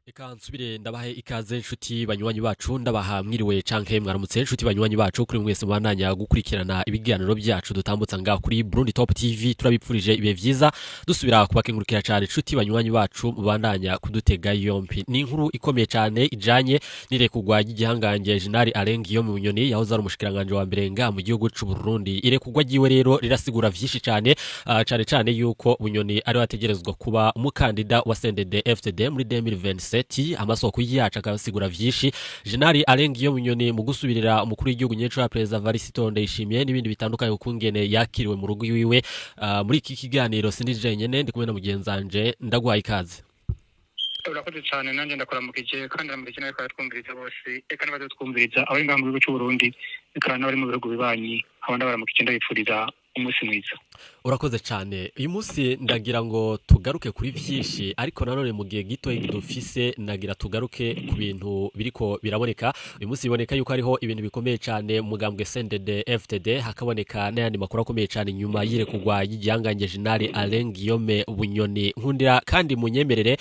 Reka nsubire ndabahe ikaze nshuti banywanyi bacu, ndabaha mwiriwe canke mwaramutse nshuti banywanyi bacu, kuri mwese mubandanya gukurikirana ibiganiro byacu dutambutsa ngaho kuri Burundi Top TV. Turabipfurije ibihe vyiza, dusubira kubakengurukira cane nshuti banywanyi bacu mubandanya kudutega yompi. Ni inkuru ikomeye cane ijanye n'irekurwa ry'igihangange Jenerali Alain Guillaume Bunyoni, yahoze ari umushikiranganje wa mbere ngaha mu gihugu c'u Burundi. Irekurwa ryiwe rero rirasigura vyinshi cane, cane cane yuko Bunyoni ari ategerezwa kuba umukandida wa CNDD FDD muri 2027. Amasoko yacu akabasigura vyinshi. Jenerali Alain Guillaume Bunyoni mu gusubirira umukuru w'igihugu nyeco wa Perezida Varisito Ndayishimiye n'ibindi bitandukanye ukungene yakiriwe mu rugo iwiwe. Muri iki kiganiro sindi jenyene, ndi kumwe na mugenzanje, ndaguhaye ikaze. Urakoze cyane, nanjye ndakuramukije kandi ndaramukije nawe twumviriza bose, eka n'abazatwumviriza abari ngaha mu gihugu cy'u Burundi, eka n'abari mu bihugu bibanyi, abo ndabaramukije, ndabifuriza umunsi mwiza. Urakoze cyane. Uyu munsi ndagira ngo tugaruke kuri vyinshi, ariko nanone mu gihe gito dufise ndagira tugaruke ku bintu biriko biraboneka uyu munsi. Biboneka yuko hariho ibintu bikomeye cyane mu mugambwe CNDD FDD, hakaboneka n'ayandi makuru akomeye cyane nyuma y'irekurwa y'igihangange Jenerali Alain Guillaume Bunyoni. Nkundira kandi munyemerere,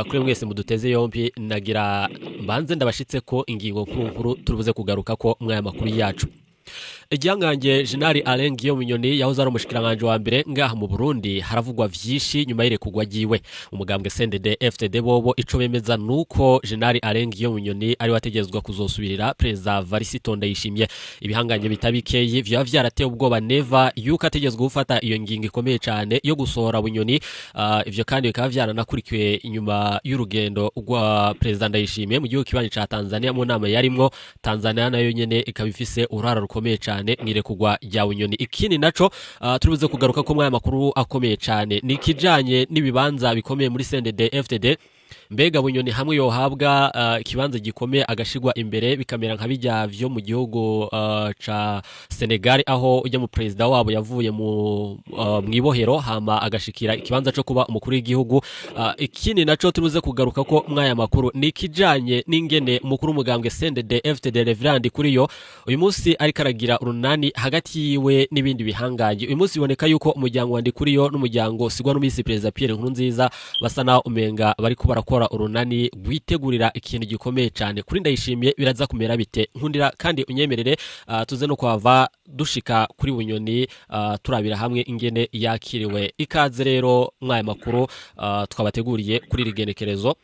kuri mwese muduteze yompi, nagira mbanze ndabashitse ko ingingo nkuru nkuru turibuze kugaruka ko mwaya makuru yacu. Igihangange Jenerali Alain Guillaume Bunyoni yahoze ari umushikiranganje wa mbere ngaha mu Burundi, haravugwa vyinshi nyuma y'irekurwa ryiwe. Umugambwe CNDD FDD bobo ico bemeza nuko Jenerali Alain Guillaume Bunyoni ari wategezwa kuzosubirira Perezida Varisito Ndayishimiye. Ibihanganye bitabikeye vyaba vyarateye ubwoba Neva yuko ategezwa gufata iyo ngingo ikomeye cane yo gusohora Bunyoni. Ivyo kandi bikaba vyaranakurikiwe inyuma y'urugendo rwa Perezida Ndayishimiye mu gihugu kibanyi ca Tanzania, mu nama yarimwo. Tanzania nayo nyene ikaba ifise uruhara rukomeye cane mwirekugwa rya Bunyoni. Ikindi naco turibuze kugaruka ko mwaya makuru akomeye cane ni kijanye n'ibibanza bikomeye muri CNDD FDD. Mbega Bunyoni hamwe yohabwa ikibanza gikomeye agashigwa imbere, bikamera nka bijya vyo mu gihugu ca Senegal, aho ujya mu president wabo yavuye mu mwibohero hama agashikira ikibanza co kuba umukuru w'igihugu. Ikindi naco turibuze kugaruka ko mwaya makuru ni kijanye n'ingene umukuru w'umugambwe CNDD FDD Reverend Kuriyo uyu munsi ariko aragira urunani hagati yiwe n'ibindi bihangange. Uyu munsi biboneka yuko umuryango wa Ndikuriyo n'umuryango sigwa n'umisi Perezida Pierre Nkurunziza basa naho umenga bariko barakora urunani rwitegurira ikintu gikomeye cyane kuri Ndayishimiye. Biraza kumera bite? Nkundira kandi unyemerere, tuze no kwava dushika kuri Bunyoni, turabira hamwe ingene yakiriwe. Ikaze rero mwaya makuru twabateguriye kuri iri genekerezo.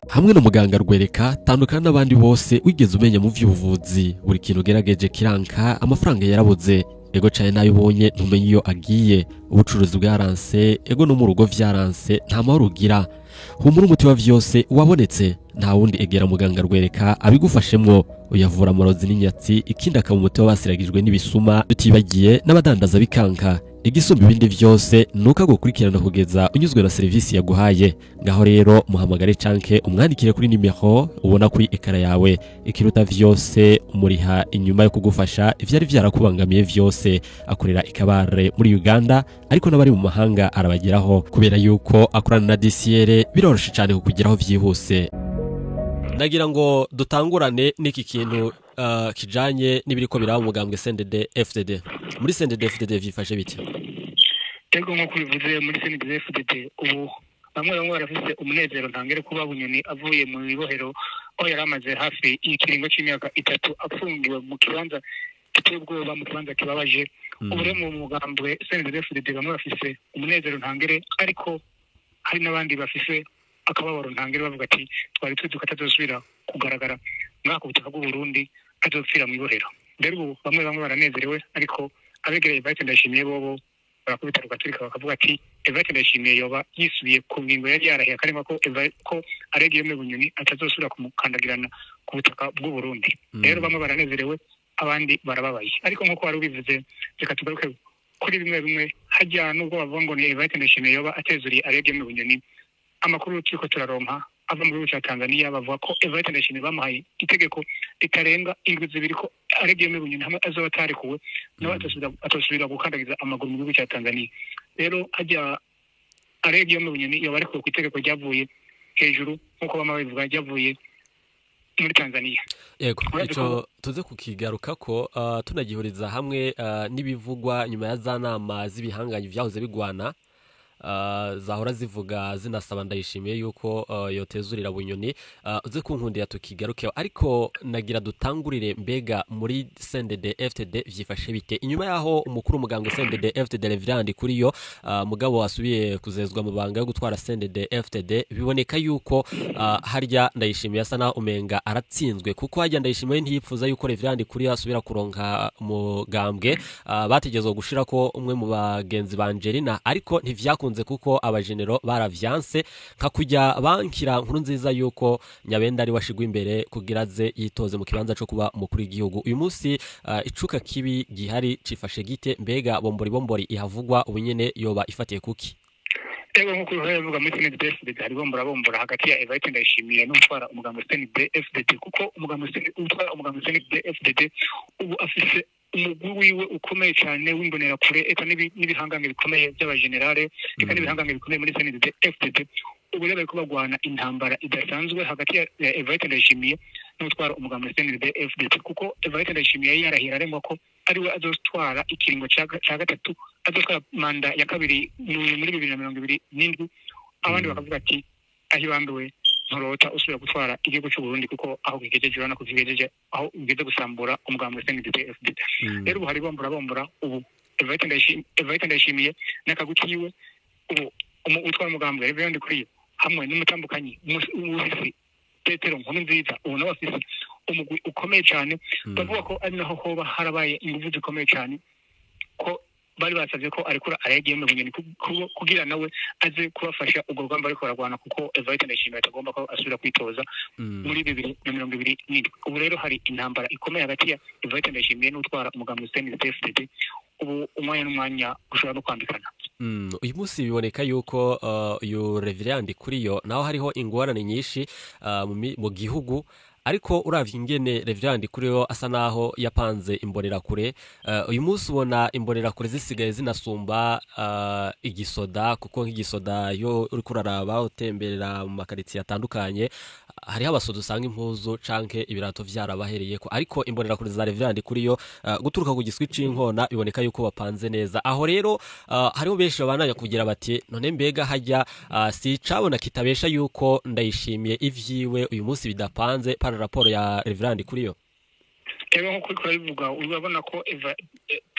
Hamwe na muganga Rwereka, tandukana n'abandi bose wigeze umenya mu vy'ubuvuzi. Buri kintu ugerageje kiranka, amafaranga yarabuze, ego cane, nayo ubonye ntumenye iyo agiye, ubucuruzi bwaranse, ego no mu rugo vyaranse, nta mahoro ugira. Humura, umuti wa vyose wabonetse, nta wundi, egera muganga Rwereka abigufashemwo. Uyavura amarozi n'inyatsi, ikindi akaba umuti w'abasiragijwe n'ibisuma, tutibagiye n'abadandaza bikanka. Igisumba ibindi vyose nuko agukurikirana kugeza unyuzwe na serivisi yaguhaye. Ngaho rero muhamagare canke umwandikire kuri nimero ubona kuri écran yawe. Ikiruta vyose, umuriha inyuma yo kugufasha ivyari vyarakubangamiye vyose. Akorera ikabare muri Uganda, ariko n'abari mu mahanga arabageraho. Kubera yuko akorana na DCR, biroroshe cane kukugeraho vyihuse. Ndagira ngo dutangurane n'iki kintu kijanye n'ibiriko biraba mu mugambwe CNDD FDD. Muri CNDD FDD vyifashe bite? Ego, nk'uko ubivuze, muri CNDD FDD ubu bamwe bamwe barafise umunezero ntangere kuba Bunyoni avuye mu ibohero, aho yari amaze hafi ikiringo c'imyaka 3 afungiwe mu kibanza giteye ubwoba, mu kibanza kibabaje. Ubu rero mu mugambwe CNDD FDD bamwe bafise umunezero ntangere, ariko hari n'abandi bafise akababaro ntangere, bavuga ati twari tuzi ko atazosubira kugaragara ngaha ku butaka bw'u Burundi, azopfira mu ibohero. Rero ubu bamwe bamwe baranezerewe, ariko abegereye Evariste Ndayishimiye bobo barakubita rugaturika, bakavuga ati Evariste Ndayishimiye yoba yisubiye ku ngingo yari yarahiye akarema ko ko Alain Guillaume Bunyoni atazosubira kumukandagirana ku butaka bw'u Burundi. Rero bamwe baranezerewe, abandi barababaye. Ariko nk'uko wari ubivuze, reka tugaruke kuri bimwe bimwe. Hajya nubwo bavuga ngo ni Evariste Ndayishimiye yoba atezuriye Alain Guillaume Bunyoni, amakuru turiko turaronka ava mu gihugu ca Tanzania bavuga ko Evariste Ndayishimiye bamuhaye itegeko ritarenga indwi 2, ko Alain Guillaume Bunyoni hamwe azoba atarekuwe nawe atosubira gukandagiza amaguru mu gihugu ca Tanzania. Rero hajya Alain Guillaume Bunyoni yoba arekuwe ku itegeko ryavuye hejuru, nk'uko bama babivuga, ryavuye muri Tanzania. Yego. Urazi ico ko tuze kukigaruka ko tunagihuriza hamwe n'ibivugwa nyuma ya za nama z'ibihangange vyahoze bigwana. zahora zivuga zinasaba Ndayishimiye yuko yotezurira Bunyoni. Uze kunkundira tukigarukeho, ariko nagira dutangurire mbega muri CNDD FDD vyifashe bite inyuma yaho umukuru umuganga CNDD FDD Reverend Kuriyo mugabo asubiye kuzezwa mu banga yo gutwara CNDD FDD, biboneka yuko harya Ndayishimiye asa na umenga aratsinzwe, kuko harya Ndayishimiye ntiyipfuza yuko Reverend Kuriyo asubira kuronka umugambwe. Bategezwe gushira ko umwe mu bagenzi ba Angelina, ariko ntivyakunze kuko abagenero baravyanse, nka kujya bankira nkuru nziza yuko Nyabenda ari washigwa imbere kugira aze yitoze mu kibanza co kuba umukuru w'igihugu. Uyu munsi icuka kibi gihari cifashe gite? Mbega bombori bombori ihavugwa ubunyene yoba ifatiye kuki? Ego, nk'uko bivuga, muri CNDD FDD hari bombora bombora hagati ya Evariste Ndayishimiye n'utwara umugambi CNDD FDD, kuko umugambi utwara umugambi CNDD FDD ubu afise umugwi wiwe ukomeye cyane w'imbonerakure, eka n'ibihangange bikomeye by'abagenerale, eka n'ibihangange bikomeye muri CNDD FDD. Ubu rero bariko bagwana intambara idasanzwe hagati ya Evariste Ndayishimiye n'utwara umugambi CNDD FDD, kuko Evariste Ndayishimiye yari yarahira arengwa ko ariwe azotwara ikiringo ca gatatu, azotwara manda ya kabiri muri 2027. Abandi bakavuga ati aho ibambiwe nturota usubira gutwara igihugu cy'u Burundi, kuko aho kigejeje urabona ko kigejeje aho ugeze gusambura umugambi wa CNDD FDD. Rero ubu hari bombora bombora, ubu Evariste Ndayishimiye n'akagu kiwe, ubu utwara umugambi Reverend Kuriyo hamwe n'umutambukanyi umuhisi Petero Nkurunziza, ubu nawe afise umugwi ukomeye cyane. Bavuga ko ari naho hoba harabaye inguvu zikomeye cyane, ko bari basavye ko arekura aregiye mu Bunyoni kugira nawe aze kubafasha urwo rugamba ariko baragwana, kuko Evariste Ndayishimiye atagomba ko asubira kwitoza muri 2027. Ubu rero hari intambara ikomeye hagati ya Evariste Ndayishimiye n'utwara umugambi CNDD FDD. Ubu umwanya n'umwanya ushobora no kwambikana. Uyu munsi biboneka yuko uyu Reverend Kuriyo naho hariho ingorane nyinshi mu gihugu, ariko uravye ingene Reverend Kuriyo asa naho yapanze imbonerakure, uyu munsi ubona imbonerakure zisigaye zinasumba igisoda, kuko nk'igisoda iyo uriko uraraba utemberera mu makaritsiye atandukanye hariho abasoda usanga impuzu canke ibirato vyarabahereyeko, ariko imbonerakure za Reverend Kuriyo guturuka ku giswi c'inkona biboneka yuko bapanze neza. Aho rero hariho benshi babandanya kugira bati none mbega hajya si cabona kitabesha yuko Ndayishimiye ivyiwe uyu munsi bidapanze par raporo ya Reverend Kuriyo. Ego, nk'uko uriko urabivuga, urabona ko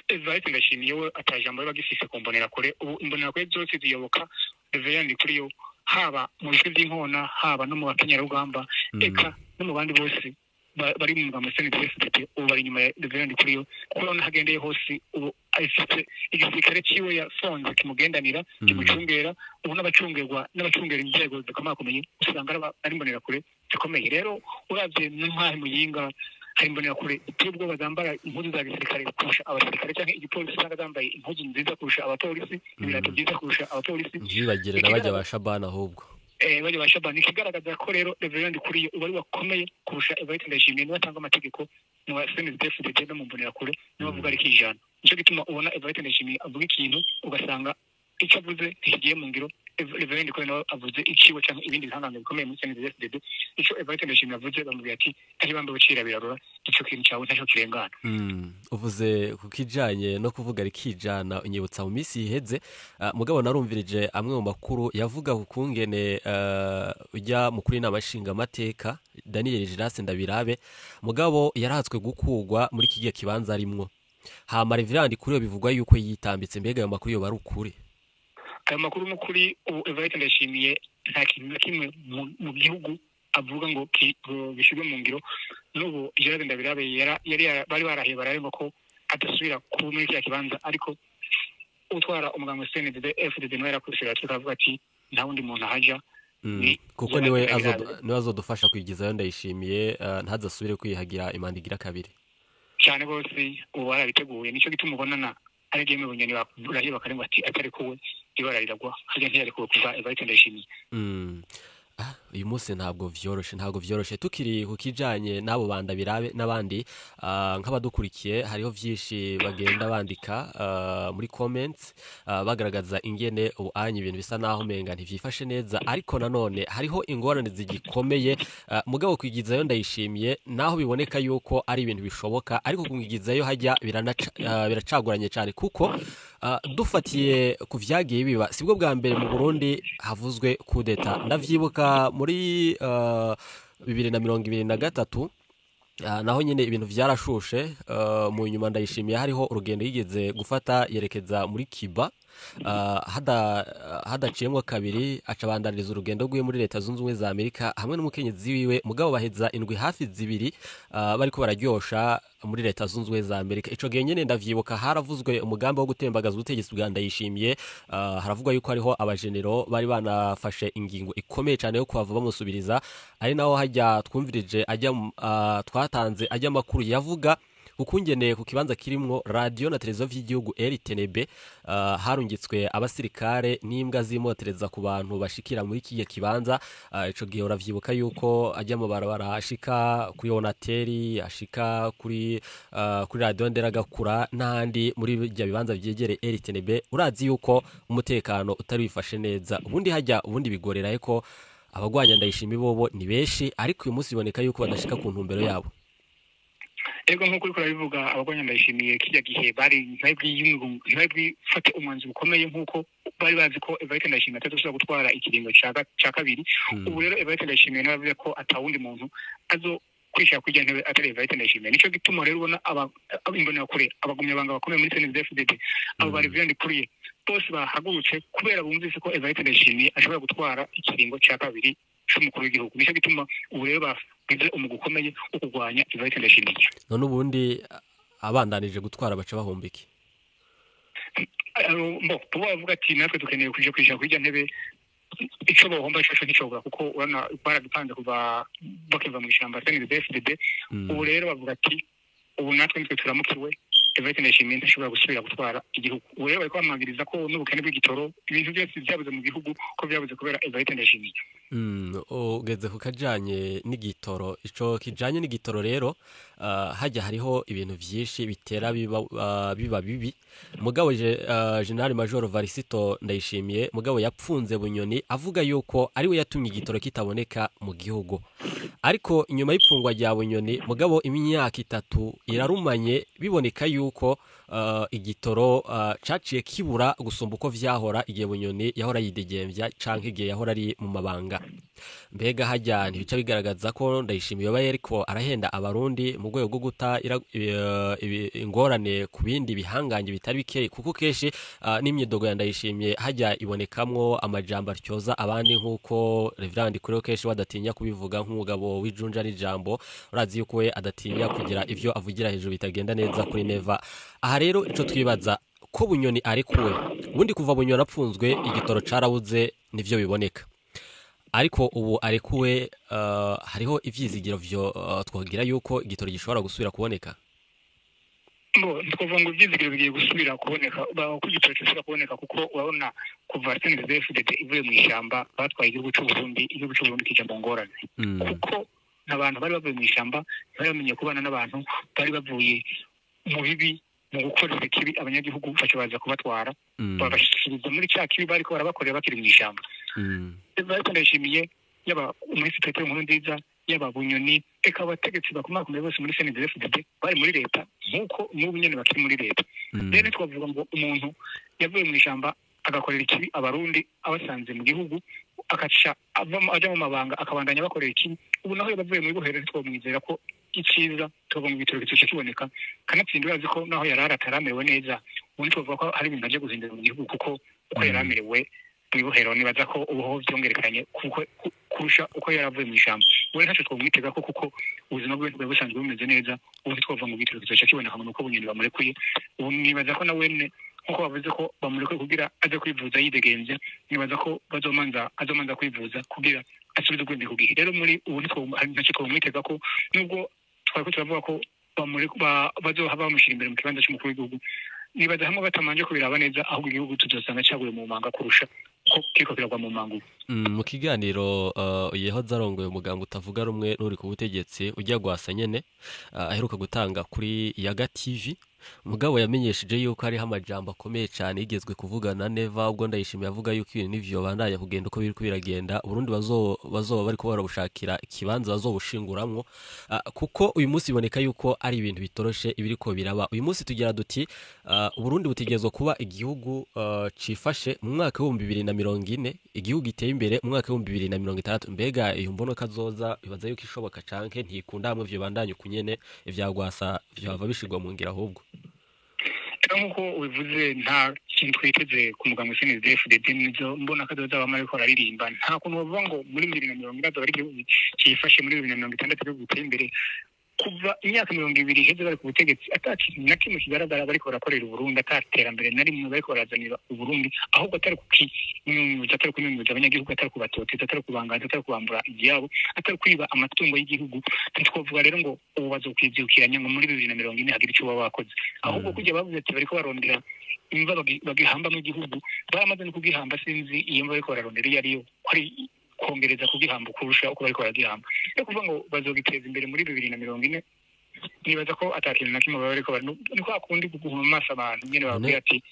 Evariste Ndayishimiye we atajambo riba gifise ku mbonerakure. Ubu imbonerakure zose ziyoboka Reverend Kuriyo, haba mu biswi by'inkona, haba no mu bakenyarugamba, eka no mu bandi bose bari mu mugambi CNDD FDD, ubu bari inyuma ya Reverend Kuriyo, kuko urabona hagendeye hose ubu afite igisirikare ciwe yafonze kimugendanira, kimucungera. Ubu n'abacungerwa n'abacungera inzego zikomakomeye usanga ari imbonerakure zikomeye. Rero uravye n'inkahe Muyinga hari imbonerakure iteye ubwoba zambara impuzu za gisirikare kurusha abasirikare, canke igipolisi usanga zambaye impuzu nziza kurusha abapolisi, ibirato byiza kurusha abapolisi. Ntibibagire n'abajya ba Shabana ahubwo. Bajya ba Shabana. Ikigaragaza ko rero Reverend Kuriyo ubu ari wakomeye kurusha Evariste Ndayishimiye, niwe atanga amategeko mu CNDD FDD no mu mbonerakure, niwe avuga ari kijana. Nico gituma ubona Evariste Ndayishimiye avuga ikintu ugasanga icyo avuze ntikigiye mu ngiro. Reverend Kuriyo nawe avuze iciwe canke ibindi bihangange bikomeye muri CNDD FDD, ico Evariste Ndayishimiye avuze bamubwira ati aho ibambe bucira birarura, ico kintu cawe ntaco kirengana. Uvuze ku kijanye no kuvuga rikijana, unyibutsa mu minsi iheze, mugabo narumvirije amwe mu makuru yavuga ku kungene ujya mukuru inama nshingamateka Daniel Girase Ndabirabe mugabo yaratswe gukugwa muri kigiye kibanza arimwo, hama Reverend Kuriyo bivugwa yuko yitambitse. Mbega ayo makuru yoba ari ukuri? Ayo makuru n'ukuri. Ubu Evariste Ndayishimiye nta kintu na kimwe mu gihugu avuga ngo gishyirwe mu ngiro. N'ubu Gerard Ndabirabe bari barahiye bararengwa ko adasubira kuba muri kiriya kibanza, ariko utwara umuganga wa CNDD FDD nawe yarakurikira tukavuga ati nta wundi muntu ahaja. Kuko niwe azodufasha kwigizayo Ndayishimiye, ntazasubire kwihagira imanda igira kabiri. Cyane rwose, ubu barabiteguye. Nicyo gituma ubonana ari mu Bunyoni barahiye bakarengwa ati atari kuwe ibara riragwa harya, ntiyarekuwe kuva Evariste Ndayishimiye. Uyu munsi ntabwo vyoroshe, ntabwo vyoroshe. Tukiri ku kijanye n'abo banda birabe n'abandi, nk'abadukurikiye hariho vyinshi bagenda bandika muri comments, bagaragaza ingene ubu anya ibintu bisa naho umenga ntivyifashe neza, ariko nanone hariho ingorane zigikomeye. Mugabo kwigizayo Ndayishimiye naho biboneka yuko ari ibintu bishoboka, ariko kumwigizayo hajya biracaguranye cyane, kuko dufatiye ku vyagiye biba sibwo bwa mbere mu Burundi havuzwe kudeta. Ndavyibuka muri 2023, naho nyine ibintu vyarashushe. Mu nyuma Ndayishimiye hariho urugendo yigeze gufata yerekeza muri Cuba, hadaciyemwo kabiri aca abandaniriza urugendo rwiwe muri Leta Zunze Ubumwe za Amerika hamwe n'umukenyezi wiwe, mugabo baheza indwi hafi zibiri bariko bararyosha muri Leta Zunze Ubumwe za Amerika. Ico gihe nyene ndavyibuka haravuzwe umugambi wo gutembagaza ubutegetsi bwa Ndayishimiye. Haravugwa yuko hariho abajenero bari banafashe ingingo ikomeye cane yo kuhava bamusubiriza, ari naho hajya twumvirije ajya twatanze ajya amakuru yavuga ukungene ku kibanza kirimwo radio na televiziyo vy'igihugu RTNB, harungitswe abasirikare n'imbwa zimotereza ku bantu bashikira muri kiye kibanza. Ico gihe uravyibuka yuko ajya mu barabara ashika kuri Onateri, ashika kuri radio Nderagakura n'ahandi muri bijya bibanza vyegere RTNB, urazi yuko umutekano utari wifashe neza. Ubundi hajya ubundi bigorera ko abagwanya Ndayishimiye bobo ni benshi, ariko uyu munsi biboneka yuko badashika ku ntumbero yabo. Ego, nk'uko uriko urabivuga, abagwanya Ndayishimiye kirya gihe bari ntibari bwifate umwanzuro ukomeye, nk'uko bari bazi ko Evariste Ndayishimiye atazosubira gutwara ikiringo ca kabiri. Ubu rero Evariste Ndayishimiye nawe avuze ko atawundi muntu azo kwishaka kwirya ntebe atari Evariste Ndayishimiye. Nico gituma rero ubona aba imbonerakure, abagumyabanga bakomeye muri CNDD-FDD, abo bari Ndikuriye bose bahagurutse kubera bumvise ko Evariste Ndayishimiye ashobora gutwara ikiringo ca kabiri c'umukuru w'igihugu. Nico gituma ubu rero bagize umugwi ukomeye wo kurwanya Evariste Ndayishimiye. None ubundi abandanije gutwara baca bahomba iki? Bo bo bavuga ati natwe dukeneye kuja kwicara kwirya ntebe. Ico bohomba coco nticobora, kuko urabona baragipanze kuva bakiva mu ishamba CNDD-FDD. Ubu rero bavuga ati ubu natwe nitwe turamukiwe, Evariste Ndayishimiye ntashobora gusubira gutwara igihugu. Ubu rero bariko bamwagiriza ko n'ubukene bw'igitoro, ibintu byose vyabuze mu gihugu, ko vyabuze kubera Evariste Ndayishimiye. Ugeze ku kajanye n'igitoro. Ico kijanye n'igitoro rero, hajya hariho ibintu vyinshi bitera biba bibi. Mugabo General Major Varisito Ndayishimiye mugabo yapfunze Bunyoni avuga yuko ari we yatumye igitoro kitaboneka mu gihugu, ariko inyuma y'ipfungwa rya Bunyoni mugabo imyaka 3 irarumanye biboneka yuko igitoro caciye kibura gusumba uko vyahora igihe Bunyoni yahora yidegemvya canke igihe yahora ari mu mabanga. Mbega hajya ntibica bigaragaza ko Ndayishimiye yoba yariko arahenda Abarundi mu rwego rwo guta ingorane ku bindi bihangange bitari bike? Kuko kenshi n'imyidogo ya Ndayishimiye hajya ibonekamwo amajambo atyoza abandi, nk'uko Reverend Kuriyo kenshi badatinya kubivuga nk'umugabo w'ijunja n'ijambo. Urazi yuko we adatinya kugira ivyo avugira hejuru bitagenda neza kuri Neva. Aha rero ico twibaza ko Bunyoni arekuwe, ubundi kuva Bunyoni apfunzwe igitoro carabuze, nivyo biboneka, ariko ubu arekuwe, hariho ivyizigiro vyo twogira yuko igitoro gishobora gusubira kuboneka? Bo twavuga ngo ivyizigiro bigiye gusubira kuboneka, ko igitoro gisubira kuboneka, kuko urabona kuva CNDD-FDD ivuye mu ishyamba batwaye igihugu c'u Burundi, igihugu c'u Burundi kija mu ngorane, kuko abantu bari bavuye mu ishyamba bari bamenye kubana n'abantu bari bavuye mu bibi, mu gukorera ikibi abanyagihugu, baca baza kubatwara, babashyikiriza muri cya kibi bariko barabakorera bakiri mu ishyamba. Ariko Ndayishimiye, yaba umuhisi Petero Nkurunziza, yaba Bunyoni, eka abategetsi bakomakomeye bose muri CNDD-FDD bari muri leta, nk'uko n'ubu nyene bakiri muri leta. Rero twavuga ngo umuntu yavuye mu ishyamba agakorera ikibi Abarundi abasanze mu gihugu, akaca avamo aja mu mabanga akabandanya bakorera ikibi, ubu naho yabavuye mu ibohero ntitwamwizera ko iciza tuvuga ngo igitoro kizoca kiboneka. Kanatsinda urazi ko naho yarari ataramerewe neza, ubu ntitwavuga ko hari ibintu aje guhindura mu gihugu, kuko uko yari amerewe mu ibohero nibaza ko ubu ho vyongerekanye kuko kurusha uko yari avuye mu ishyamba. Ubu rero ntacyo twamwitega ko, kuko ubuzima bwe bwari busanzwe bumeze neza. Ubu ntitwavuga ngo igitoro kizoca kiboneka ngo nuko Bunyoni bamurekuye. Ubu nibaza ko na wene nkuko bavuze ko bamurekuye kugira aze kwivuza yidegemvya, nibaza ko bazomanza azomanza kwivuza kugira asubize ubwenge ku gihe. Rero muri ubu ntacyo twamwitega ko, nubwo twari ko turavuga ko bazoha bamushyira imbere mu kibanza cy'umukuru w'igihugu, nibaza hamwe batamanje kubiraba neza, ahubwo igihugu tuzosanga cyaguye mu manga kurusha uko ko kiriko kiragwa mu mangu. Mu kiganiro yehoze arongoye umuganga utavuga rumwe n'uri ku butegetsi ujya gwasa nyene, aheruka gutanga kuri Yaga TV, mugabo yamenyesheje yuko hariho amajambo akomeye cane yigezwe kuvuga na Neva ubwo Ndayishimiye avuga yuko ibintu n'ivyo bandanya kugenda uko biriko biragenda, Burundi bazoba bariko barabushakira ikibanza bazobushinguramwo, kuko uyu munsi biboneka yuko ari ibintu bitoroshe ibiriko biraba. Uyu munsi tugira duti Burundi butegerezwa kuba igihugu cifashe mu mwaka 2040, igihugu giteye imbere mu mwaka 2060. Mbega iyo mbono kazoza ibaza yuko ishoboka canke ntikunda hamwe ivyo bandanye ukunyene ivya Gwasa vyava bishirwa mu ngira ahubwo? Nk'uko ubivuze, nta kintu twiteze ku muganga CNDD-FDD, nizo mbona kazoza bama ariko araririmba. Nta kuntu bavuga ngo muri 2040 azoba ari igihugu cifashe, muri 2060 igihugu giteye imbere. Kuva imyaka 20 iheze bari ku butegetsi, ata kintu na kimwe kigaragara bariko barakorera Uburundi, ata terambere na rimwe bariko barazanira Uburundi, ahubwo atari kukinyunyuza, atari kunyunyuza abanyagihugu, atari kubatoteza, atari kubangaza, atari kubambura ivyabo, atari kwiba amatungo y'igihugu. Ntitwovuga rero ngo ubu bazokwivyukiranya ngo muri 2040 hagire ico baba bakoze. Ahubwo kujya bavuze ati bariko barondera imva bagihambamwo igihugu, baramaze no kugihamba, sinzi iyo mva bariko bararondera iyo ariyo, ko ari kongereza kugihamba kurusha uko bariko baragihamba. Rero kuvuga ngo bazogiteza imbere muri 2040, nibaza ko ata kintu na kimwe baba bariko ni kwa kundi guhuma amaso abantu nyene, bababwira ati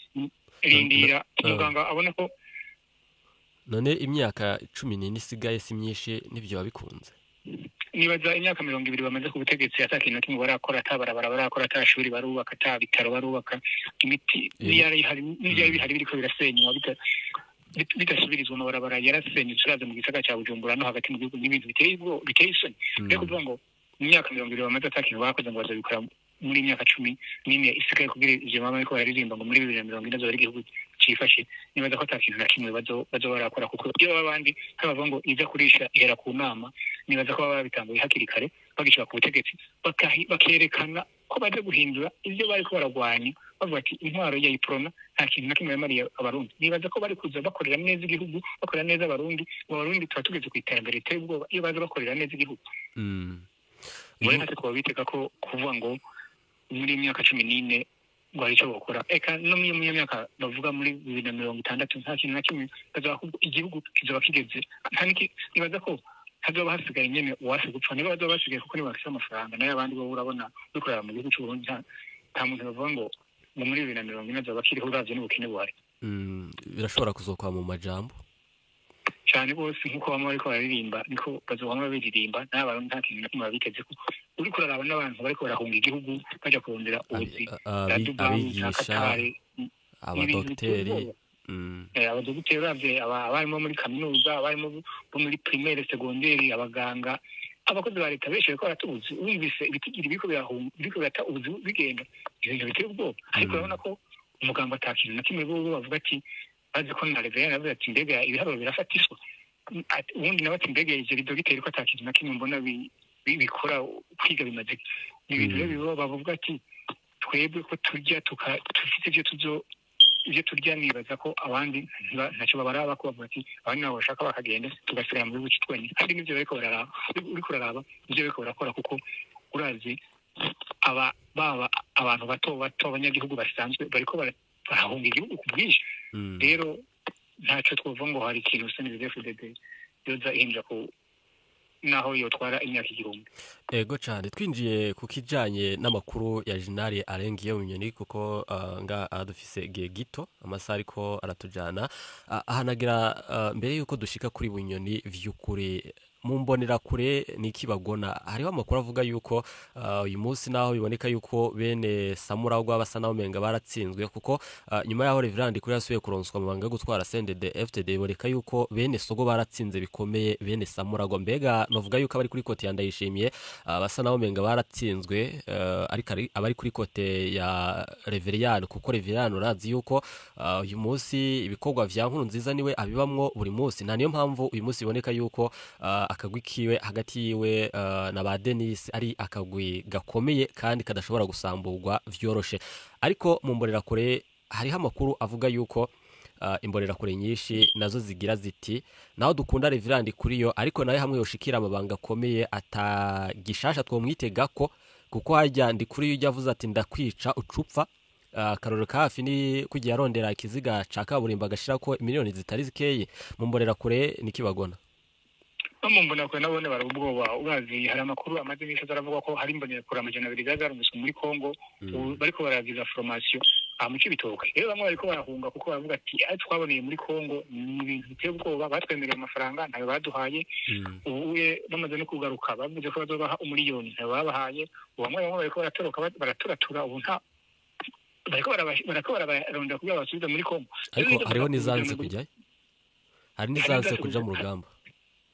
rindira muganga abona ko. None imyaka 14 isigaye si myinshi, nivyo babikunze? Nibaza imyaka 20 bamaze ku butegetsi ata kintu na kimwe barakora, ata barabara barakora, ata shuri barubaka, ata bitaro barubaka, imiti n'iyari ihari n'ivyari bihari biriko birasenywa bidasubirizwa, amabarabara yarasenyutse uraza mu gisagara ca Bujumbura no hagati mu gihugu, n'ibintu biteye ubwoba, biteye isoni. Rero kuvuga ngo mu myaka 20 bamaze ata kintu bakoze ngo bazobikora muri imyaka 14 isigaye kugira ivyo bama bariko bararirimba ngo muri 2040 azoba ari igihugu cifashe, nibaza ko ata kintu na kimwe bazoba barakora. Kuko iyo baba abandi bavuga ngo iza kurisha ihera ku nama, nibaza ko baba babitanguye hakiri kare bagishika ku butegetsi, bakerekana ko baje guhindura ivyo bariko baragwanya, bavuga ati intwaro ya Iprona nta kintu na kimwe yamariye Abarundi. Nibaza ko bari kuza bakorera neza igihugu, bakorera neza Abarundi. Mu Barundi tuba tugeze ku iterambere riteye ubwoba iyo baza bakorera neza igihugu. Muri natwe twaba biteka ko kuvuga ngo muri imyaka 14 ngo hari ico bokora, eka no muri iyo myaka bavuga muri 2060 nta kintu na kimwe bazoba, ahubwo igihugu kizoba kigeze nta niki. Nibaza ko hazoba hasigaye nyene uwasi gupfa, niba bazoba basigaye, kuko niba bafise amafaranga. Nayo abandi bo urabona bikorera mu gihugu c'Uburundi, nta muntu bavuga ngo muri 2040 azoba akiriho, uravye n'ubukene buhari. Birashobora kuzokwa mu majambo cane bose nk'uko bamwe bariko bararirimba, niko bazohama babiririmba. N'abarundi nta kintu na kimwe babiteze ko uriko uraraba n'abantu bariko barahunga igihugu baja kurondera ubuzi za Dubai, za abigisha, Qatar, ibintu biteye abadogiteri. ubwoba. Abadogiteri uravye abarimu bo muri kaminuza, abarimu bo muri primaire, secondaire, abaganga, abakozi ba leta benshi bariko baratubuzi. Wumvise ibitigiri biriko birahunga, biriko birata ubuzi bigenda, ibintu biteye ubwoba. Ariko urabona ko umuganga ata kintu na kimwe bo bavuga ati bazi ko na Reverend aravuga ati mbega ibiharuro birafatiswa. Ubundi nawe ati mbega ivyo bidogiteri ko ata kintu na kimwe mbona bikora kwiga bimaze. Ni ibintu rero biba bavuga ati twebwe ko turya dufite ivyo tuzo ivyo turya, nibaza ko abandi ntacyo babaraba, ko bavuga ati abandi nabo bashaka bakagenda tugasigara mu gihugu twenyine. Kandi nivyo bariko bararaba, uriko uraraba nivyo bariko barakora, kuko urazi aba baba abantu bato bato, abanyagihugu basanzwe bariko barahunga igihugu ku bwinshi. Rero ntacyo twovuga ngo hari ikintu CNDD-FDD yoza ihindura ku naho yotwara imyaka 1000. Ego cane, twinjiye ku kijanye n'amakuru ya Jenerali Arengiye Bunyoni, kuko nga dufise igihe gito, amasaha ariko aratujana. Ahanagira mbere yuko dushika kuri Bunyoni, vy'ukuri mu mbonerakure niki bagona? Hariho amakuru avuga yuko uyu munsi naho biboneka yuko bene Samuragwa basa naho menga baratsinzwe, kuko nyuma yaho Reverend kuri yasubiye kuronswa amabanga yo gutwara CNDD FDD, biboneka yuko bene Sogo baratsinze bikomeye bene Samuragwa. Mbega novuga yuko abari kuri côté ya Ndayishimiye basa naho menga baratsinzwe, ariko abari kuri côté ya Reverien, kuko Reverien urazi yuko uyu munsi ibikorwa vya Nkuru Nziza niwe abibamwo buri munsi, nta niyo mpamvu uyu munsi biboneka yuko akagwi kiwe hagati yiwe na ba Denis ari akagwi gakomeye kandi kadashobora gusamburwa vyoroshe. Ariko mu mbonerakure hariho amakuru avuga yuko imbonerakure nyinshi nazo zigira ziti naho dukunda Reverend kuri yo, ariko nawe hamwe yoshikira amabanga akomeye atagishasha twomwitega ko, kuko harya ndi kuri yo ujya avuze ati ndakwica ucupfa. Akarorero kafi ni kugiye arondera ikiziga ca kaburimbo agashirako miliyoni zitari zikeye mu mbonerakure nikibagona. No mu mbonerakure nabone bara ubwoba. Urazi hari amakuru amaze iminsi aravuga ko hari imbonerakure 200 zararungitswe muri Kongo, bariko baragiza formation mu Cibitoke. Rero bamwe bariko barahunga kuko baravuga ati ayo twaboneye muri Kongo ni ibintu biteye ubwoba, batwemereye amafaranga ntayo baduhaye. Ubu bamaze no kugaruka bavuze ko bazobaha 1 miliyoni, ntayo babahaye. Ubu bamwe bamwe bariko baratoroka, baraturatura, ubu nta bariko barabarondera kugira basubize muri Kongo. Ariko hariho n'izanze kujyayo, hari n'izanze kuja mu rugamba.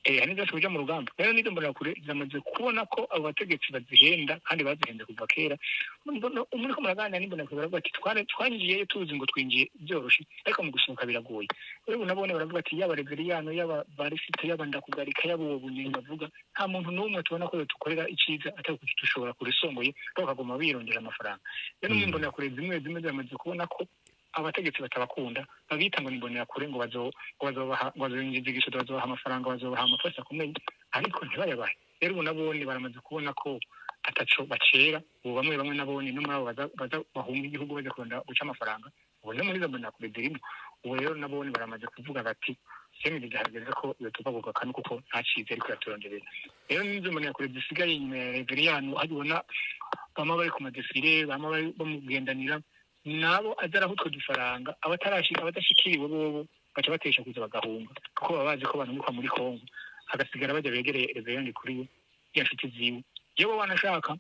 Hari n'izanze kuja mu rugamba. Rero n'izo mbonerakure zamaze kubona ko abo bategetsi bazihenda, kandi bazihenze kuva kera. Muriko muraganira n'imbonerakure baravuga ati twinjiyeyo tuzi ngo twinjiye byoroshe, ariko mu gusohoka biragoye. Rero nabone baravuga ati yaba Reveriyano, yaba Barisite, yaba Ndakugarika, yaba uwo Bunyoni bavuga, nta muntu n'umwe tubona ko dukorera iciza atari dushobora kurisongoye, bakaguma birondera amafaranga. Rero n'imbonerakure zimwe zimwe zamaze kubona ko abategetsi batabakunda, babita ngo nimbonerakure ngo bazobaha, ngo bazoyinjiza igisoro, bazobaha amafaranga, bazobaha amakosa akomeye, ariko ntibayabahe. Rero ubu nabone baramaze kubona ko ataco bacera. Ubu bamwe bamwe nabone no muri abo baza bahunga igihugu baja kurondera guca amafaranga, ubu no muri izo mbonerakure zirimo. Ubu rero nabone baramaze kuvuga bati CNDD hageze ko yotuva ku gakanu, kuko nta ciza ariko iraturonderera. Rero n'izo mbonerakure zisigaye inyuma ya Reveriyano, hajya bama bari ku ma défilé, bama bari bamugendanira, nabo azaraho utwo dufaranga. Abatarashika, abadashikiriwe bobo baca batesha kuza bagahunga, kuko baba bazi ko banunguka muri Kongo, hagasigara bajya begereye Reveriyano kuri we ya nshuti ziwe. Yewe wanashaka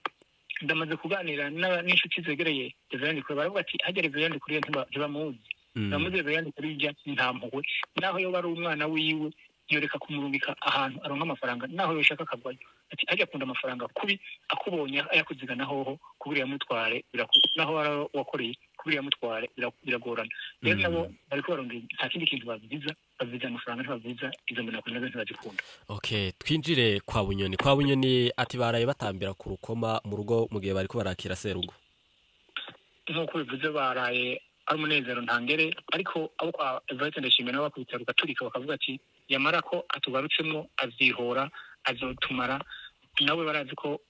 ndamaze kuganira n'inshuti zegereye Reveriyano kuri, baravuga ati hajya Reveriyano kuri ntibamuzi, bamuzi Reveriyano kuri rya nta mpuhwe, naho yoba ari umwana wiwe yoreka kumurungika ahantu aronka amafaranga, naho yoshaka akagwayo. Ati ajya akunda amafaranga kubi, akubonye ayakuzigana hoho kubira yamutware, naho wakoreye kubira yamutware biragorana. Rero nabo bariko barondera, nta kindi kintu baviza, baviza amafaranga, ntibaviza izo mbonera nazo ntibazikunda. Okay, twinjire kwa Bunyoni. Kwa Bunyoni ati baraye batambira ku rukoma mu rugo mu gihe bariko barakira serugo. Nk'uko bivuze, baraye ari umunezero ntangere, ariko abo kwa Evariste Ndayishimiye nabo bakubita rugaturika, bakavuga ati yamara ko atugarutsemo azihora azotumara. Nawe barazi ko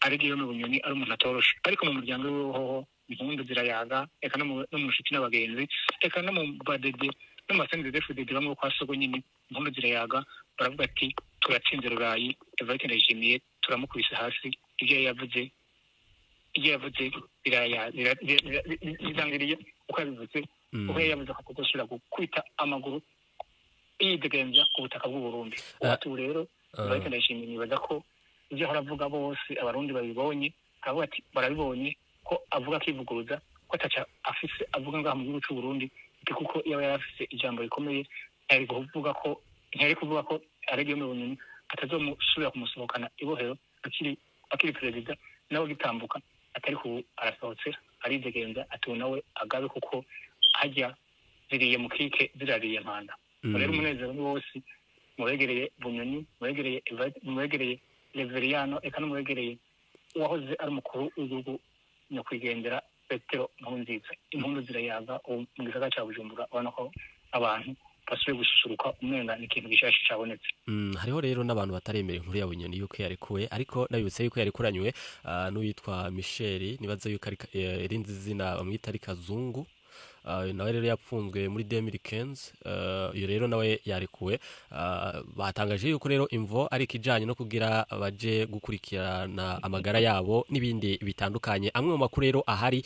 ari Guillaume Bunyoni ari umuntu atoroshe, ariko mu muryango wiwe hoho impundu zirayaga, eka no mu nshuti n'abagenzi, eka no mu badede no mu baCNDD-FDD bamwe kwa Sogo nyine impundu zirayaga. Baravuga ati turatsinze Rurayi, Evariste Ndayishimiye turamukubise hasi, ibyo yavuze bizangiriye uko yabivuze, uko yavuze ko atazosubira gukubita amaguru yidegemvya ku butaka bw'u Burundi. Ubu rero Evariste Ndayishimiye nibaza ko ibyo ahora avuga bose abarundi babibonye, aravuga ati barabibonye ko avuga akivuguruza, ko ataca afise avuga ngaha mu gihugu c'u Burundi, kuko iyo yari afise ijambo rikomeye yari kuvuga ko ntiyari kuvuga ko ari Guillaume Bunyoni atazomusubira kumusohokana ibohero akiri perezida, nawe agitambuka atari ku arasohotse aridegenza, ati nawe agabe kuko hajya ziriye mu kike zirariye mpanda. Rero umunezero ni wose mubegereye Bunyoni, mubegereye, mubegereye Reveriyano, eka n'umubegereye uwahoze ari umukuru w'igihugu nyakwigendera Petero Nkurunziza. Impundu zirayaga ubu mu gisagara ca Bujumbura, ubona ko abantu basubiye gususuruka, umenga ni ikintu gishasha cabonetse. Hariho rero n'abantu bataremera inkuru ya Bunyoni yuko yarekuwe, ariko nabibutse yuko yarekuranywe n'uwitwa Michel, nibaza yuko ari irindi zina bamwita ari Kazungu. Nawe rero yapfunzwe muri 2015. Iyo rero nawe yarekuwe. Batangaje yuko rero imvo ari ikijanye no kugira baje gukurikirana amagara yabo n'ibindi bitandukanye. Amwe mu makuru rero ahari,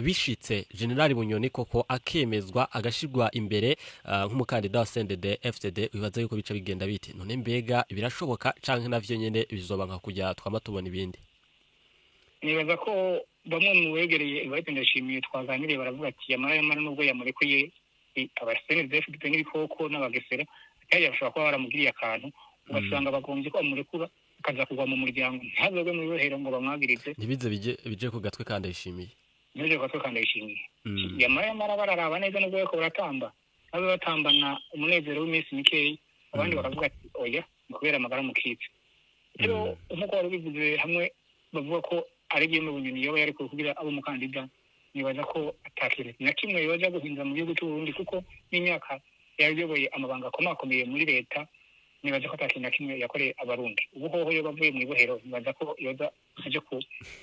bishitse General Bunyoni koko akemezwa agashirwa imbere nk'umukandida wa CNDD FDD, wibaza yuko bica bigenda bite? None mbega birashoboka canke navyo nyene bizoba nka kujya twama tubona ibindi? Nibaza ko bamwe mu begereye Evariste Ndayishimiye twaganiriye baravuga ati yamara yamara nubwo yamurekuye, abaCNDD-FDD n'ibikoko n'abagesera kandi bashobora kuba baramugiriye akantu, ugasanga bagombye ko bamurekura akaza kugwa mu muryango, ntazogwe mu ibohero ngo bamwagirize. Ntibize bije ku gatwe ka Ndayishimiye. Ntibije ku gatwe ka Ndayishimiye. Yamara yamara bararaba neza, nubwo bariko baratamba, babe batambana umunezero w'iminsi mikeyi, abandi bakavuga ati oya, ni kubera amagara mukitse. Rero nk'uko wari ubivuze, hamwe bavuga ko ari Guillaume Bunyoni yoba yarekuwe kugira abe umukandida, nibaza ko atakintu na kimwe yoja guhinza mu gihugu c'u Burundi, kuko n'imyaka yayoboye amabanga akomakomeye muri leta, nibaza ko atakintu na kimwe yakoreye abarundi. Ubu hoho yoba avuye mu ibohero, nibaza ko yoza aje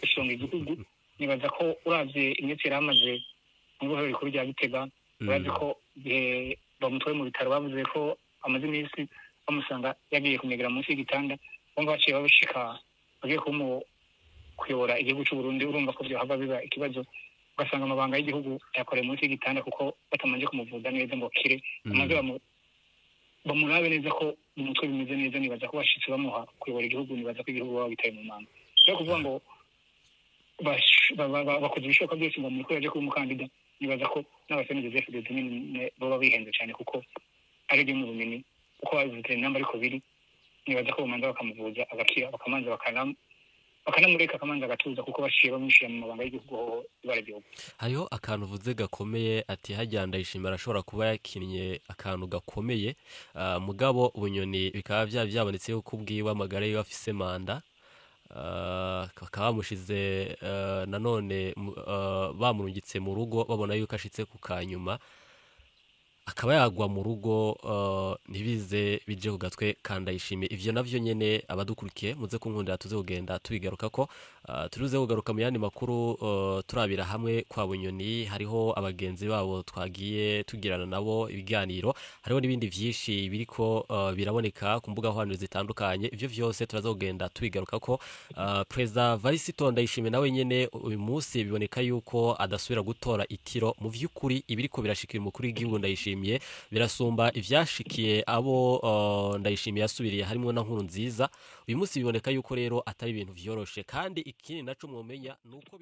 gusonga igihugu. Nibaza ko uravye iminsi yari amaze mu ibohero rikuru rya Gitega, urazi ko igihe bamutwaye mu bitaro bavuze ko amaze iminsi bamusanga yagiye kunyegera munsi y'igitanda, bumva baciye babushika bagiye kuyobora igihugu c'u Burundi. Urumva ko vyohava biba ikibazo, ugasanga amabanga y'igihugu ayakoreye munsi y'igitanda, kuko batamanje kumuvuza neza ngo akire, bamaze bamurabe neza ko mu mutwe bimeze neza. Nibaza ko bashitse bamuha kuyobora igihugu, nibaza ko igihugu baba bitaye mu manga. Rero kuvuga ngo bakoze ibishoboka byose ngo muriko yaje kuba umukandida, nibaza ko n'aba CNDD-FDD nyene baba bihenze cyane, kuko ari byo mu bumenyi uko babivuze namba ariko biri. Nibaza ko bamanza bakamuvuza agakira, bakamanza bakanamureka akamanza agatuza, kuko baciye bamushyira mu mabanga y'igihugu hoho ibara igihugu. Hariho akantu uvuze gakomeye, ati hajya Ndayishimiye arashobora kuba yakinnye akantu gakomeye, mugabo Bunyoni bikaba byabonetse yuko ubwiwe amagara yiwe afise manda, bakaba bamushize nanone bamurungitse mu rugo, babona yuko ashitse ku kanyuma akaba yagwa mu rugo, ntibize bije ku gatwe ka Ndayishimiye. Ivyo navyo nyene, abadukurikiye muze kunkundira tuze kugenda tubigarukako, turuze kugaruka mu yandi makuru, turabira hamwe kwa Bunyoni. Hariho abagenzi babo twagiye tugirana nabo ibiganiro, hariho n'ibindi vyinshi biriko biraboneka ku mbuga nkoranyambaga zitandukanye. Ivyo vyose turaza kugenda tubigarukako. Perezida Varisito Ndayishimiye nawe nyene uyu munsi biboneka yuko adasubira gutora itiro. Mu vy'ukuri ibiriko birashikira umukuru w'igihugu Ndayishimiye birasumba ivyashikiye abo Ndayishimiye yasubiriye, harimo na Nkuru Nziza. Uyu munsi biboneka yuko rero atari ibintu vyoroshe, kandi ikindi naco mwomenya nuko